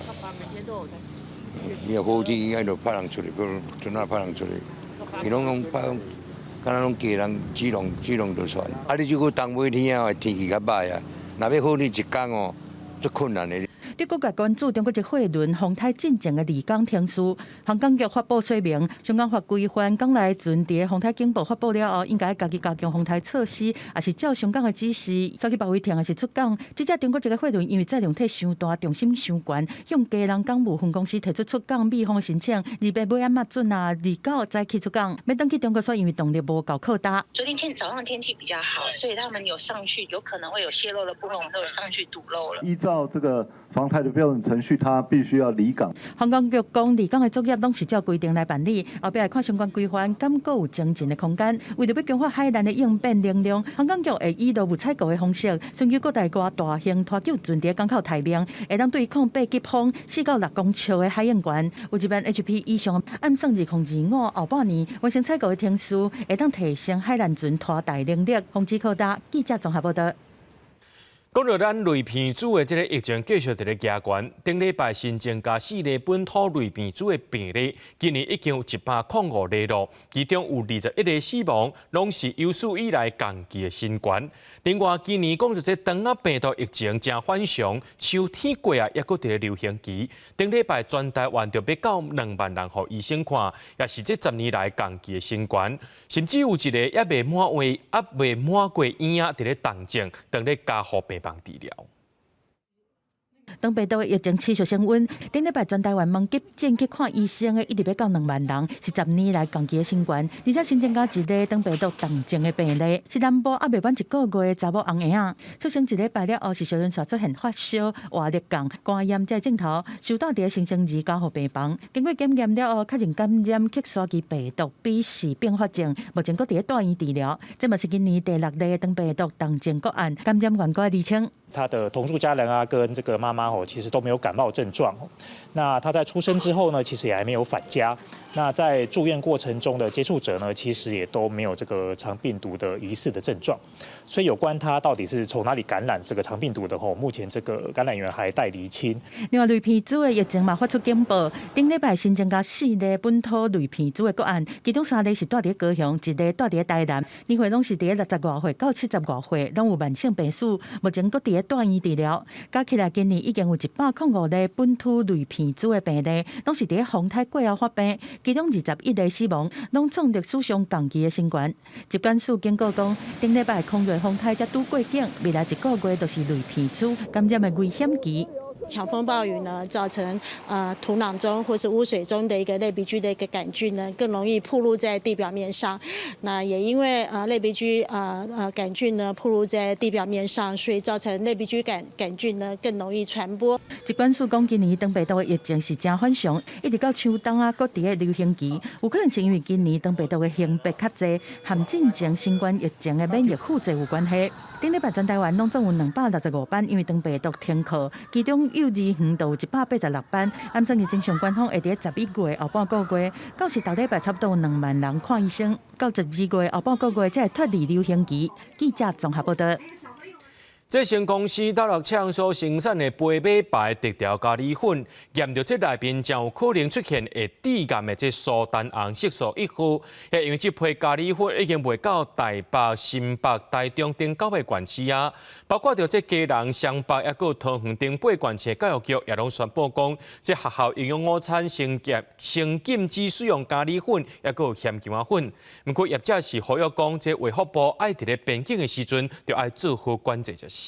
你若好天，應該就派人出來，閣陣仔派人出來。伊攏講派，敢若攏家人主動主動就船。啊，你這久東尾天啊，天氣較䆀啊，若欲好你一工哦，足困難的。對各界關注中國籍貨輪風颱進前的離港程序，航港局發布說明，相關法規範港內船佇風颱警報發布了後，應該家己加強風颱措施，抑是照上港的指示，煞去別位停，抑是出港。這隻中國籍的貨輪因為載量體傷大，重心傷懸，向基隆港務分公司提出出港避風的申請，28尾仔嘛准啊，29早起出港，欲轉去中國煞因為動力無夠擴大。昨天天早上天氣比較好，所以他們有上去，有可能會有洩漏的部分，我們都有上去堵漏了。依照這個防颱的標準程序，它必須要離港。航港局講，離港的作業攏是照規定來辦理，後壁會看相關規範，敢閣有前進的空間。為著欲強化海難的應變能力，航港局會以勞務採購的方式，尋求國內外大型拖救船佇港口待命，會當對抗8級風4到6公尺的海湧懸。有1萬 HP 以上，按算2025後半年完成採購的程序，會當提升海難船拖帶能力。防止擴大。記者綜合報道。講著咱類鼻疽的這个疫情繼續佇咧加懸，頂禮拜新增加四例本土類鼻疽的病例，今年已經有105例咯，其中有21例死亡，攏是有史以來同期的新懸。另外，今年講著這腸仔病毒疫情誠反常，秋天過啊，猶閣佇咧流行期。頂禮拜全台灣就欲到2萬人予醫生看，也是這10年來同期的新懸。甚至有一个猶未滿月、猶未滿過嬰仔佇咧重症，當咧加護病房治療。腸病毒的疫情持續升溫，頂禮拜全台灣問急診去看醫生的，一直欲到2萬人，是10年來同期的新懸。而且新增加一例腸病毒重症的病例，是南部猶未滿一個月的查某翁嬰仔，出生一禮拜了後，是小人煞出現發燒、活力降、肝炎這症頭，收蹛佇新生兒加護病房。經過檢驗了後，確認感染克沙奇病毒 B 四併發症，目前閣佇咧住院治療。這嘛是今年第六例腸病毒重症個案，感染源閣釐清。他的同住家人啊，跟這個媽媽哦，其實都沒有感冒症狀。那他在出生之後呢，其實也還沒有返家。那在住院過程中的接觸者呢，其實也都沒有這個腸病毒的疑似的症狀。所以有關他到底是從哪裡感染這個腸病毒的吼，目前這個感染源還待釐清。另外，類鼻疽的疫情嘛發出警報，頂禮拜新增加四例本土類鼻疽的個案，其中三例是蹛佇高雄，一例蹛佇台南，年歲攏是佇60外歲到70外歲，攏有慢性病史，目前閣佇咧住院治療。加起來今年已經有105例本土類鼻疽的病例，攏是佇咧風颱過後發病，其中21例死亡，攏創歷史上同期的新懸。疾管署警告講，頂禮拜空瑞風颱才拄過境，未來一個月就是類鼻疽感染的危險期。強風暴雨呢，造成土壤中或是污水中的一個類鼻疽的一個桿菌呢，更容易暴露在地表面上。那也因為類鼻疽桿菌呢暴露在地表面上，所以造成類鼻疽桿菌呢更容易傳播。疾管署講，今年腸病毒的疫情是誠反常，一直到秋冬啊，閣佇咧流行期，有可能是因為今年腸病毒的型別較濟，和進前新冠疫情的免疫輔助有關係。頂禮拜全台灣攏總有265班因為腸病毒停課，其中幼兒園就有186班。按算是正常官方會佇11月後半個月，到時逐禮拜差不多2萬人看醫生。到12月後半個月才會脫離流行期。記者綜合報道。這間公司斗六廠所生產的飛馬牌特調咖喱粉，驗著這內面真有可能出現會致癌的這蘇丹紅色素1號。因為這批咖喱粉已經賣到台北、新北、台中等9个縣市啊，包括著這基隆、雙北，抑閣桃園等8縣市的教育局也攏宣布講，這學校營養午餐先禁止使用咖喱粉，抑閣鹹薑仔粉。毋過業者是呼籲講，這衛福部愛佇咧邊境的時陣，就愛做好管制才是。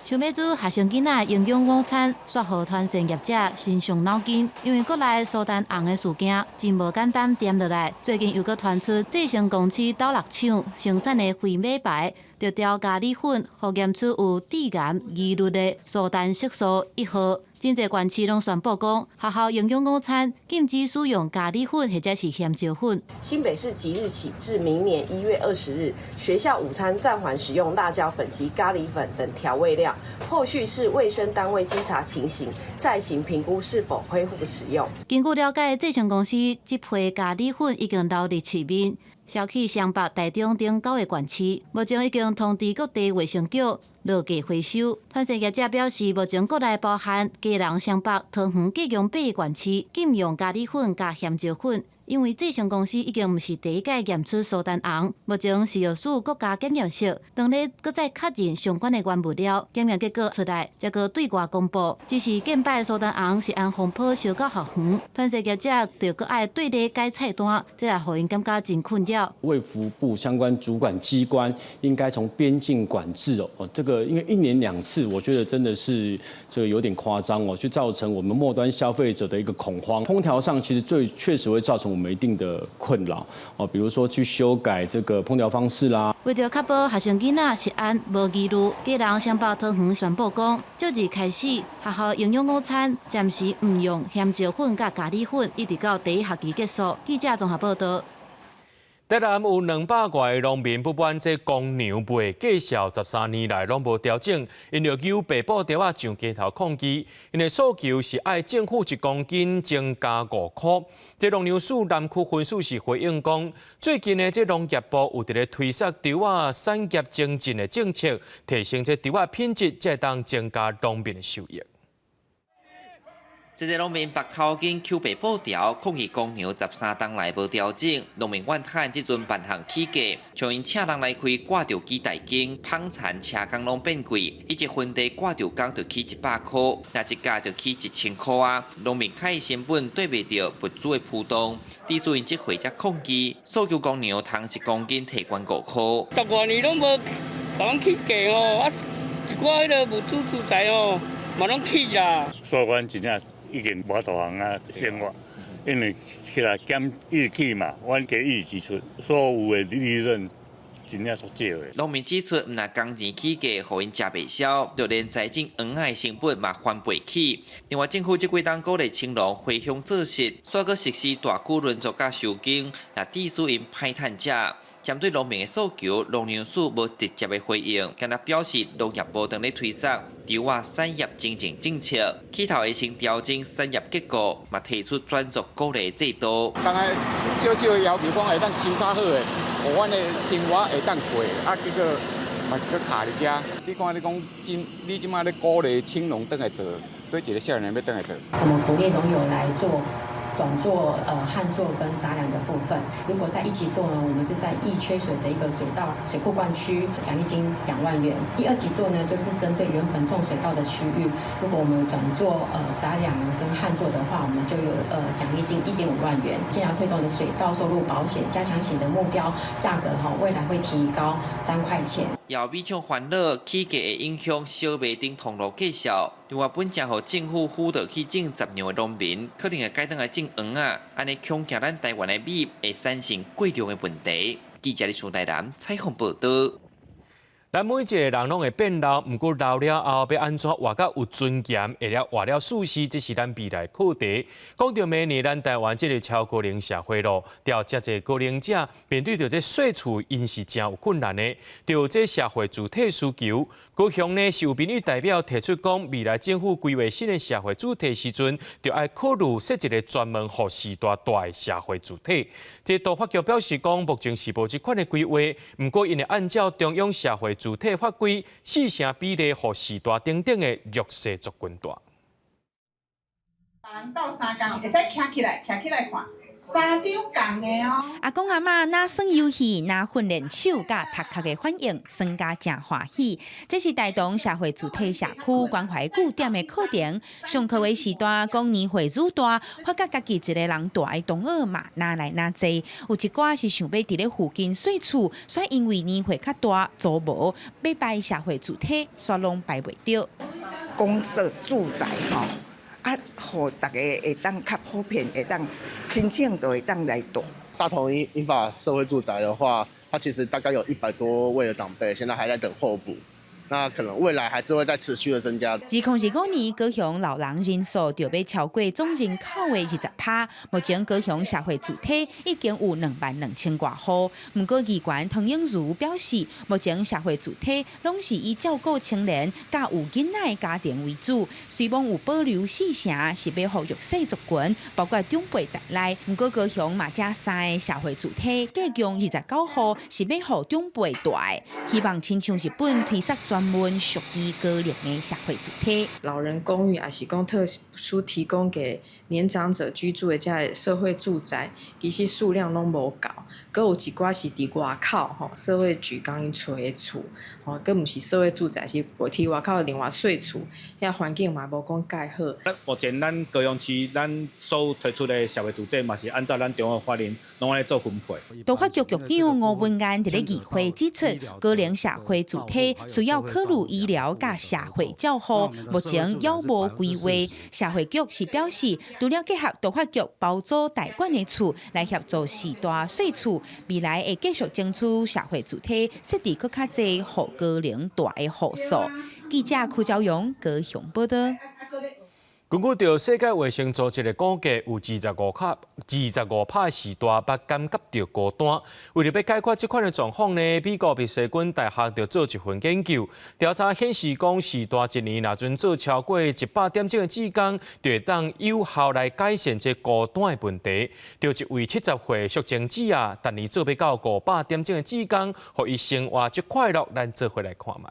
想欲煮學生囡仔營養午餐，煞予團膳業者真傷腦筋，因為國內蘇丹紅的事件真無簡單恬落來。最近又閣傳出濟成公司斗六廠生產的飛馬牌特調咖喱粉，予驗出有致癌疑慮的蘇丹色素1號。真濟縣市攏宣布講，學校營養午餐禁止使用咖喱粉或者是鹹椒粉。新北市即日起至明年1月20日，學校午餐暫緩使用辣椒粉及咖喱粉等調味料。後續視衛生單位稽查情形，再行評估是否恢復使用。根據了解，濟成公司這批咖喱粉已經流入市面，銷去雙北、台中等9個縣市，目前已經通知各地衛生局落架回收。團膳業者表示，目前國內包含基隆、雙北、桃園、高雄8個縣市禁用咖喱粉佮鹹椒粉。因為濟成公司已經毋是第一擺驗出蘇丹紅，目前食藥署國家檢驗室當咧閣再確認相關的原物料，檢驗結果出來，才閣對外公布。只是近擺蘇丹紅食安風波燒到校園，團膳業者就閣愛對咧改菜單，這也予𪜶感覺真困擾。衛福部相關主管機關應該從邊境管制哦，這個因為一年兩次，我覺得真的是這個有點誇張哦，去造成我們末端消費者的一個恐慌。烹調上其實最確實會造成我們一定的困擾哦，比如說去修改這個烹調方式啦。為著確保學生囡仔食安無疑慮，基隆、雙北、桃園宣布講，這日開始學校營養午餐暫時毋用鹹椒粉佮咖喱粉，一直到第一學期結束。記者綜合報道。台南有200外個農民不滿這公糧賣價數13年來攏無調整，𪜶就揪白布條仔上街頭抗議。𪜶的訴求是愛政府1公斤增加5箍。這農糧署南區分署是回應講，最近呢，這農業部有佇咧推捒稻仔產業精進的政策，提升這稻仔品質，才會當增加農民的收益。這個農民縛頭巾、搝白布條，抗議公糧13冬來無調整，農民怨嘆這陣萬項起價，像𪜶請人來開割稻機代耕，捧田車工攏變貴，伊一分地割稻工就起100箍，若一甲就起1000箍啊！農民開成本對袂著物資的浮動，致使𪜶這回才抗議，訴求公糧通1公斤提懸5箍。十外年攏無共阮起價哦，啊，一寡彼个物資資材哦，嘛攏起啦。所以阮真正已經無法度通啊生活，因為起來減一直起嘛，阮加一直支出，所有的利潤真正足少的。農民指出，毋但工錢起價，予𪜶食袂消，就連栽種黃仔的成本嘛翻倍起。另外，政府這幾冬鼓勵青農回鄉做實，煞閣實施大區輪作佮收耕，也致使𪜶歹趁食。針對農民的訴求，農糧署無直接的回應，干焦表示農業部當咧推捒稻仔產業精進政策，起頭會先調整產業結構，嘛提出轉作鼓勵制度。剛才少少要求講會當收較好的，予阮的生活會當過，啊結果嘛是閣卡佇遮。你看你講真，你這馬咧鼓勵青農轉來做，對一个少年欲轉來做。我們鼓勵農友來做。轉作旱作跟雜糧的部分，如果在一級作呢，我們是在易缺水的一個水稻水庫灌區，獎勵金2萬元。第二級作呢，就是針對原本種水稻的區域，如果我們轉做雜糧跟旱作的話，我們就有獎勵金1.5萬元。現在推動的水稻收入保險加強型的目標價格哈，未來會提高3塊錢。有米廠煩惱起價會影響小麥等通路價數。另外，本正予政府輔導去種雜糧的農民，可能會改轉來種黃仔，按呢恐驚咱台灣的米會產生過量的問題。記者李蘇台南採訪報道。咱每一个人攏會變老，毋過老了後欲按怎活甲有尊嚴，會了活了舒適，這是咱未來課題。講著明年，咱台灣進入超高齡社會囉，著遮濟高齡者面對著這細厝，𪜶是誠有困難的。著這社會住宅需求，高雄呢是有民意代表提出講，未來政府規劃新的社會住宅時陣，著愛考慮設一个專門予序大住的社會住宅。這都發局表示講，目前是無這款的規劃，毋過𪜶會按照中央社會住宅法規，四成比例予序大等等的弱勢族群住。鬥相共，會使徛起來，徛起來看。三張仝的哦。阿公阿嬤若耍遊戲，若訓練手佮頭殼的反應，耍甲誠歡喜。這是台東社會住宅社區關懷據點的課程。上課的時段講年歲愈大，發覺家己一个人蹛的同學嘛，愈來愈濟。有一寡是想欲佇咧附近細厝，煞因為年歲較大，租無，欲排社會住宅，煞攏排袂著。公設住宅吼。啊，予大家會當較普遍，會當申請就會當來住。大同銀髮社會住宅的話，它其實大概有100多位的長輩，現在還在等候補。那可能未來還是會再持續的增加。2025年高雄老人人數就欲超過總人口的20%。目前高雄社會住宅已經有22,000外戶。毋過議員湯英如表示，目前社會住宅攏是以照顧青年佮有囡仔的家庭為主，雖罔有保留四成是欲予弱勢族群，包括長輩在內。毋過高雄嘛這三个社會住宅，計共29戶是欲予長輩蹛的，希望親像日本推設專門屬於高齡的社會住宅。老人公寓，抑是講特殊提供給年長者居住的這社會住宅，其實數量攏無夠，閣有一寡是佇外口吼，社會局共𪜶揣的厝，吼，閣毋是社會住宅，是佇外口另外細厝，遐環境嘛無講蓋好。目前咱高雄市咱所推出的社會住宅嘛是按照咱中央法令攏按呢做分配。都發局局長吳文彥佇咧議會指出，高齡社會住宅需要考慮醫療佮社會照護，目前猶無規劃。社會局是表示，除了結合都發局包租代管的厝來協助序大細厝，未來會繼續爭取社會住宅設置閣較濟予高齡蹛的戶數。記者柯昭勇高雄報道。根據著世界衛生組織的估計，有25%序大捌感覺著孤單。為著欲解決這款的狀況呢，美國密西根大學就做一份研究，調查顯示講，序大一年若陣做超過100點鐘的志工，就會當有效來改善這孤單的問題。著一位70歲淑貞姊啊，逐年做欲到500點鐘的志工，予伊生活足快樂。咱做伙來看覓。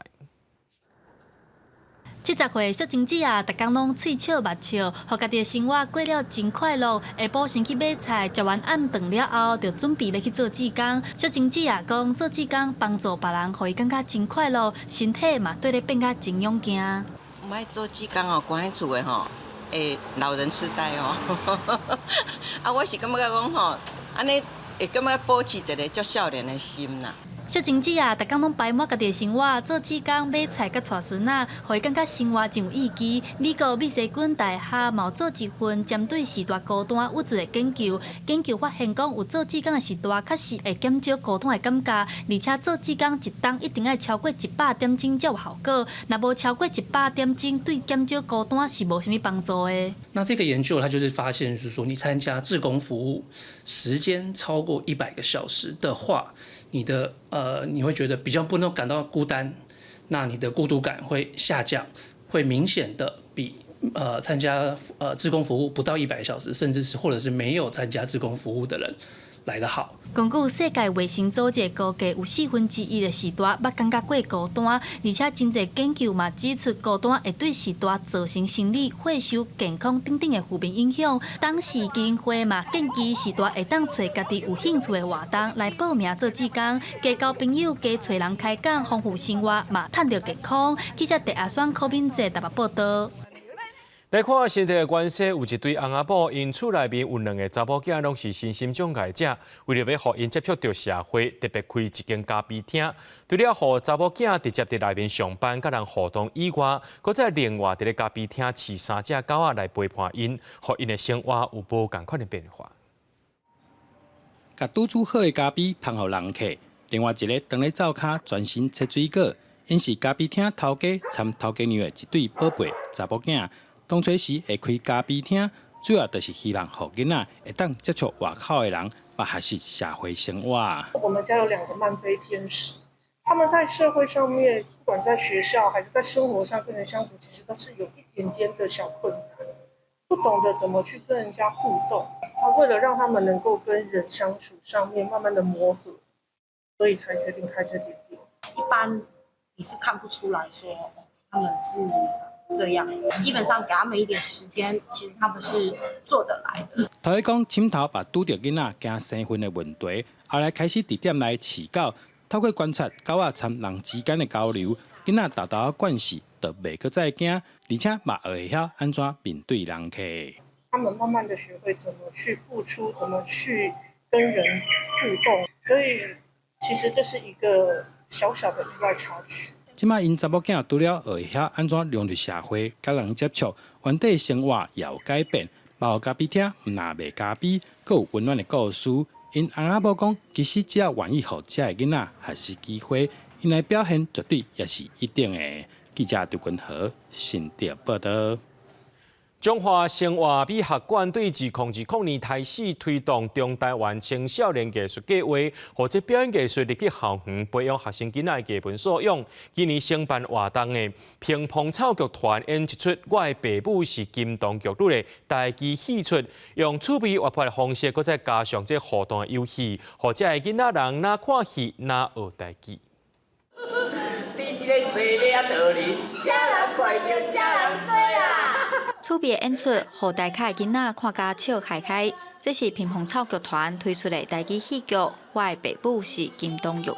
70歲淑貞姊啊，逐工攏喙笑目笑，予家己的生活過了真快樂。下晡先去買菜，食完暗頓了後，就準備欲去做志工。淑貞姊啊講，做志工幫助別人，予伊感覺真快樂，身體嘛綴咧變甲真勇健。毋愛做志工哦，關佇厝的吼，會老人痴呆哦。啊，我是感覺講吼，按呢會感覺保持一个足少年的心啦。淑貞姊啊，逐工攏排滿家己的生活，做志工、買菜、佮帶孫仔，予伊感覺生活真有意義。美國密西根大學嘛有做一份針對序大孤單鬱卒的研究，研究發現講，有做志工的序大，確實會減少孤單的感覺，而且做志工一冬一定愛超過100點鐘才有效果，若無超過一百點鐘，對減少孤單是無啥物幫助的。那這個研究，它就是發現，就是說你參加志工服務時間超過100個小時的話，你會覺得比較不能感到孤單，那你的孤獨感會下降，會明顯的比參加志工服務不到100小時，甚至是或者是沒有參加志工服務的人來得好。根據世界衛生組織估計，有1/4的序大捌感覺過孤單，而且真濟研究嘛指出，孤單會對序大造成心理、血液、健康等等的負面影響。當時基金會嘛建議序大會當揣家己有興趣的活動來報名做志工，加交朋友，加揣人開講，豐富生活嘛，趁著健康。記者鄭阿雙、柯敏哲台北報道。來看身體的關係，有一對翁仔某，𪜶厝內面有兩个查某囝，攏是身心障礙者。為著欲予𪜶接觸著社會，特別開一間咖啡廳。除了予查某囝直接佇內面上班，佮人互動以外，閣再另外佇咧咖啡廳飼三隻狗仔來陪伴𪜶，予𪜶的生活有無仝款的變化。共拄煮好的咖啡捧予人客，另外一个當咧灶跤專心切水果。𪜶是咖啡廳頭家參頭家娘的一對寶貝查某囝。當初時會開咖啡廳，主要就是希望予囡仔會當接觸外口的人，嘛學習社會生活。我們家有兩個慢飛天使，他們在社會上面，不管在學校還是在生活上跟人相處，其實都是有一點點的小困難，不懂得怎麼去跟人家互動。他為了讓他們能夠跟人相處上面慢慢的磨合，所以才決定開這間店。一般你是看不出來說他們是這樣，基本上給他們一點時間，其實他們是做得來的。頭家講，枕頭嘛拄著囡仔驚生分的問題，後來開始佇店內飼狗，透過觀察狗仔參人之間的交流，囡仔沓沓仔慣勢，就袂閣再驚，而且嘛學會曉按怎面對人客。他們慢慢的學會怎麼去付出，怎麼去跟人互動，所以其實這是一個小小的意外插曲。這擺𪜶查某囝除了學會曉按怎融入社會，佮人接觸，原底生活也有改變。包咖啡廳毋但賣咖啡，閣有溫暖的故事。𪜶翁仔某講，其實只要願意予這个囡仔學習機會，𪜶的表現絕對也是一等的。記者張君和新竹報道。中華生活美學館對2020年開始推動中台灣青少年藝術計劃，予這表演藝術入去校園培養學生囡仔的藝文素養。今年承辦活動的乒乓草劇團演一齣《我的爸母是金童玉女》的台語戲出，用趣味活潑的方式，閣再加上這互動的遊戲，予遮的囡仔人若看戲若學台語。佇這个西道理，啥人快就啥人衰啦。趣味演出，予大家囡仔看甲笑開開。這是乒乓草劇團推出的台語戲劇《我的爸母是金童玉女》，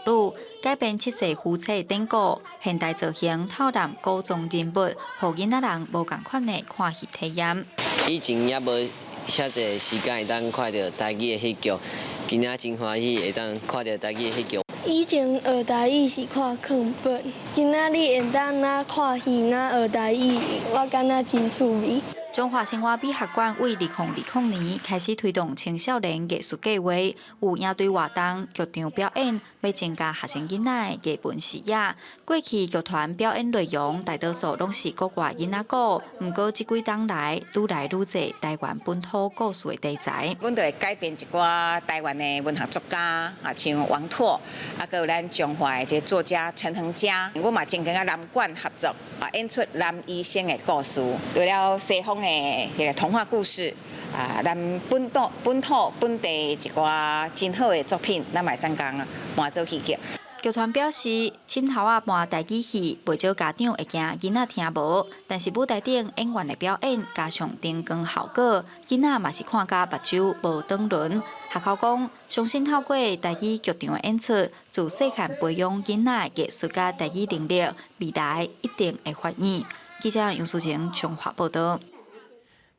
改編七世夫妻的典故，現代造型透納古裝人物，予囡仔人無仝款的看戲體驗。以前也無遐濟時間會當看著台語的戲劇，今仔真歡喜會當看著台語的戲劇。以前學台語是看課本，今仔日會當若看戲，若學台語，我感覺真趣味。中華生活美學館為2020年開始推動青少年藝術計劃，有營隊活動、劇場表演，欲增加學生囡仔的藝文視野。過去劇團表演內容大多數攏是國外囡仔故，毋過這幾冬來，愈來愈濟台灣本土故事的題材。阮就會改編一寡台灣的文學作家啊，像王拓，啊，閣有咱彰化的這個作家陳恆嘉，阮嘛曾經佮南管合作啊，演出藍醫生的故事，除了西方的這個童話故事啊，咱本土、本土、本地一寡真好的作品，咱嘛會使共搬做戲劇。劇團表示，枕頭仔搬台語戲，袂少家長會驚囡仔聽無，但是舞台頂演員的表演加上燈光效果，囡仔嘛是看甲目睭無轉輪。學校講，相信透過台語劇場的演出，自細漢培養囡仔的藝術佮台語能力，未來一定會發展。記者楊淑晴彰化報道。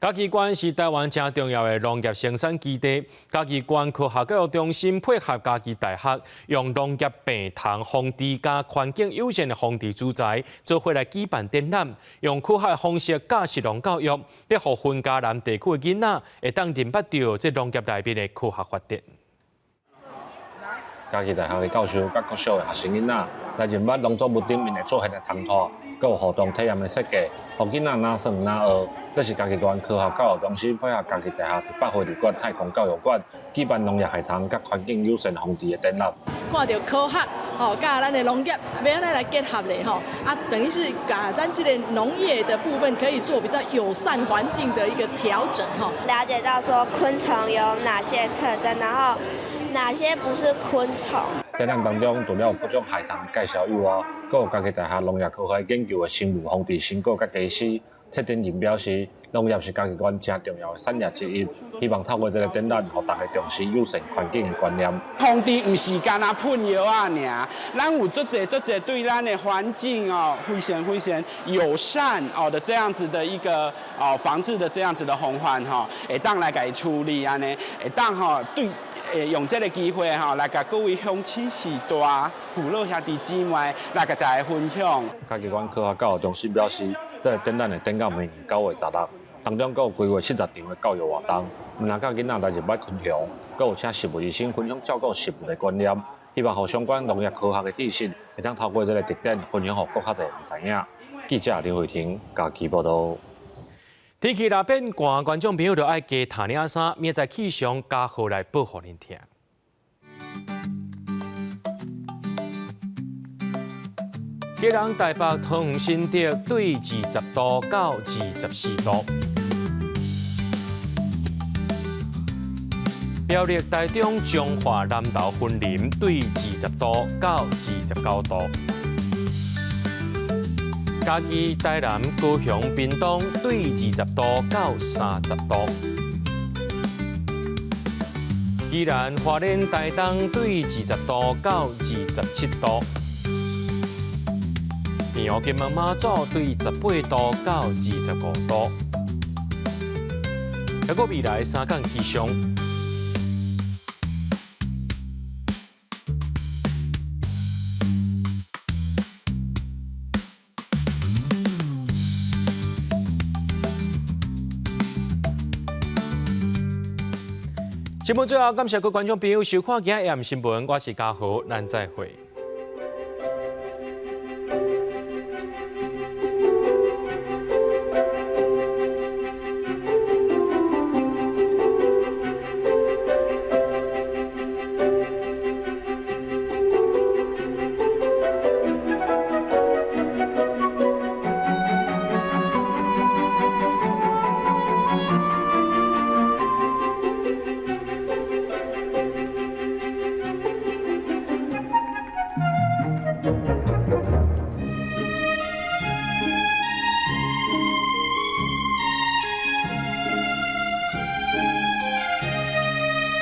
嘉義縣是台灣誠重要的農業生產基地。嘉義縣科學教育中心配合嘉義大學，用農業病蟲防治佮環境友善的防治資材，做伙來舉辦展覽，用科學的方式教食農教育，欲予雲嘉南地區的囡仔會當認捌著這農業內面的科學發展。嘉義大學的教授佮國小的學生囡仔來認捌農作物頂面會出現的蟲蟻，閣有互動體驗的設計，予囡仔若耍若學。這是嘉義縣科學教育中心配合嘉義大學佇百貨二館太空教育館舉辦農業害蟲佮環境友善防治的展覽。看著科學吼，佮咱的農業欲按怎來結合咧吼，啊，等於是共咱這個農業的部分可以做比較友善環境的一個調整吼。了解到說昆蟲有哪些特徵，然後哪些不是昆蟲。展覽當中，除了各種害蟲介紹以外，閣有嘉義大學農業科學研究的生物防治成果佮技師。策展人表示，農業是嘉義縣誠重要的產業之一，希望透過這個展覽，予大家重視友善環境的觀念。防治毋是干焦噴藥仔爾，咱有足濟足濟對咱的環境哦，非常非常友善哦的這樣子的一個哦防治的這樣子的方法吼，會當來共伊處理按呢，會當吼對。會用這個機會吼，來共各位鄉親序大、父老兄弟姊妹來共大家分享。嘉義縣科學教育中心表示，這個展覽會展到明年9月16，當中閣有規劃70場的教育活動，毋但教囡仔來認捌昆蟲，閣有請植物醫生分享照顧植物的觀念，希望予相關農業科學的知識，會當透過這个特展分享予閣較濟人知影。記者林慧婷嘉義報導。天氣若變寒，觀眾朋友就愛加褪領衫。明仔載氣象嘉豪來報予恁聽。基隆、台北、桃園、新竹對20度到24度。苗栗、台中、彰化、南投、雲林對20度到29度。嘉義、台南、高雄、屏東對20度到30度。宜蘭、花蓮、台東對20度到27度。澎湖、金門、馬祖對18度到25度。抑閣未來三工氣象。節目最後，感謝各位觀眾朋友收看今日的新聞，我是嘉豪，咱再會。